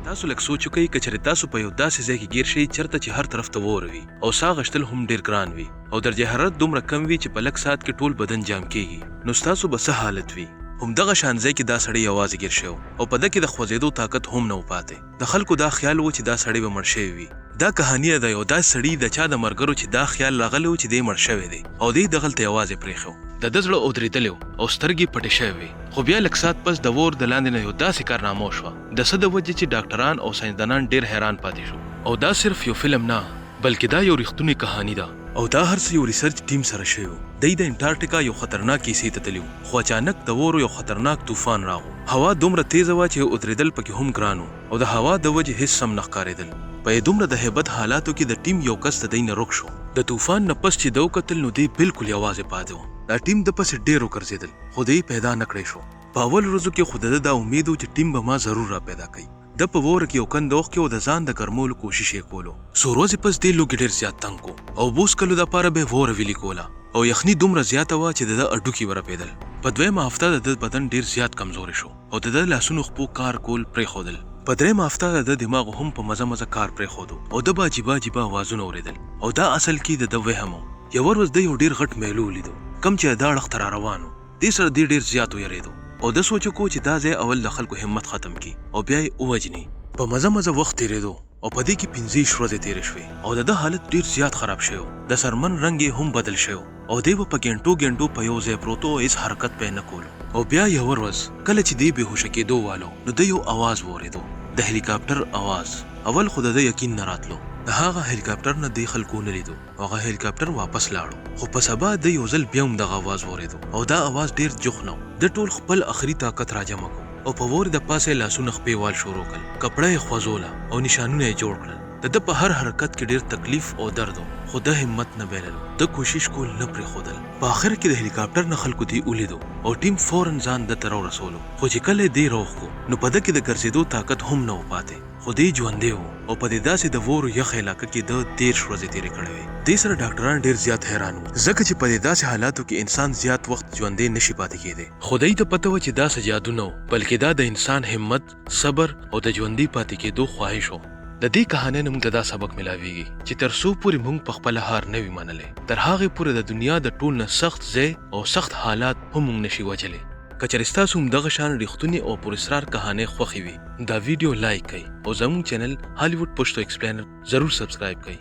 تاسو لږ سوچ وکړئ که چېرې تاسو په یو داسې ځای کې ګیر شئ چرته چې هر طرف ته واوره وي او ساه غشتل هم ډیر ګران وي او درجه حرارت دومره کم وي چې په لږ ساعت کې ټول بدن جام کیږي نو ستاسو به څه حالت وي؟ هم دغه شان ځای کې دا سړی یوازې ګیر شوی او په ده کې د خوځیدو طاقت هم نه و پاتې. د خلکو دا خیال و چې دا سړی به مړ شوی وي. دا کهاني ده د یو داسې سړي د چا د مرګرو چې دا خیال راغلی و چې دی مړ شوی دی او دی دغلته یوازې پریښی و. د ده زړه اودریدلی و او سترګې پټې شوې وې. خو بیا لږ ساعت پس د اور د لاندې نه یو داسې کارنامه وشوه د څه د وجې چې ډاکټران او ساینسدانان ډیر حیران پاتې شو. او دا صرف یو فلم نه بلکې دا یو رښتونې کهاني ده. او دا هر څه یو ریسرچ ټیم سره شوي وو. دی د انټارکټیکا یو خطرناک حصې ته تللي وو خو اچانک د اورو یو خطرناک طوفان راغو. هوا دومره تیزه وه چې اودریدل پکې هم ګران وو او د هوا د وجې هیڅ سم نه ښکاریدل. په دومره د هیبت حالاتو کې د ټیم یو کس د دی نه رک شو. د طوفان نه پس چې ده وکتل نو دی بلکل یوازې پاتې و. دا ټیم ده پسې ډیر وګرځیدل خو دی پیدا نه کړی شو. په اول ورځو کې خو د ده دا امید و چې ټیم به ما ضرور را پیدا کوي. ده په واوره کې یو کنده وښکې او د ځان د ګرمولو کوشش یې کولو. څو ورځې پس دې لوګي ډېر زیات تنګ کو او اوبو څکلو دپاره به یې واوره ویلي کوله او یخني دومره زیاته وه چې د ده هډوکي به رپېدل. په دویمه هفته د ده بدن ډېر زیات کمزوری شو او د ده لاسونو خپو کار کول پرېښودل. په درېیمه هفته د ده دماغو هم په مزه مزه کار پرېښودو او ده به عجیبه عجیبه اوازونه اورېدل او دا اصل کې د ده وهم و. یوه ورځ ده یو ډېر غټ میلو ولیدو کوم چې د ده اړخ ته راروان و. دې سره دی ډېر زیات ویرېدو او ده سوچ وکړو چې دا ځای اول د خلکو همت ختم کړي او بیا یې ووژني. په مزه مزه وخت تېرېدو او په دې کې 25 ورځې تېرې شوې او د ده حالت ډېر زیات خراب شوی و، د څرمن رنګ یې هم بدل شوی و او دی به په ګنټو ګنټو په یو ځای پروت و او هېڅ حرکت به یې نه کولو. او بیا یوه ورځ کله چې دی بې هوشه کېدو والو نو ده یو اواز واورېدو، د هیلي کاپټر اواز. اول خو د ده یقین نه راتلو، د هغه هیلي کاپټر نه دې خلکو نه لیدو. او هغه هیلکاپټر واپس لاړو خو په سبا ده یو ځل بیا هم دغه اواز واورېدو او دا اواز ډېر جوخ نه و. ده ټول خپل اخري طاقت راجمع کو او په وورې د پاسه یې لاسونه خپې وال شروع کړل، کپړه یې خوځوله او نشانونه یې جوړ کړل. د ده په هر حرکت کې ډېر تکلیف او درد و خو ده همت نه بایللو، ده کوشش کول نه پرېښودل. په اخر کې د هیلکاپټر نه خلکو دی ولیدو او ټیم فوراً ځان ده ته راورسولو خو چې کله یې دی راوښکو نو په ده کې د ګرځېدو طاقت هم نه و پاتې. خو دی ژوندی و او په دې داسې د وورو یخه علاقه کې ده 30 ورځې تېرې کړې وې. دې سره ډاکټران ډېر زیات حیران وو، ځکه چې په دې داسې حالاتو کې انسان زیات وخت ژوندی نه شي پاتې کېدی. خو دوی ته پته وه چې دا څه جادو نه و، بلکې دا د انسان همت، صبر او د ژوندي پاتې کېدو خواهش و. د دې کهانۍ نه موږ ته دا سبق ملاوېږي چې تر څو پورې موږ په خپله هار نه وي منلی، تر هغې پورې د دنیا د ټول نه سخت ځای او سخت حالات هم موږ نه شي وژلی. که چېرې ستاسو هم دغه شان رښتونې او پراسرار کهانۍ خوښې وي، دا ویډیو لایک کړئ او زموږ چینل هالیوډ پښتو ایکسپلینر ضرور سبسکرایب کړئ.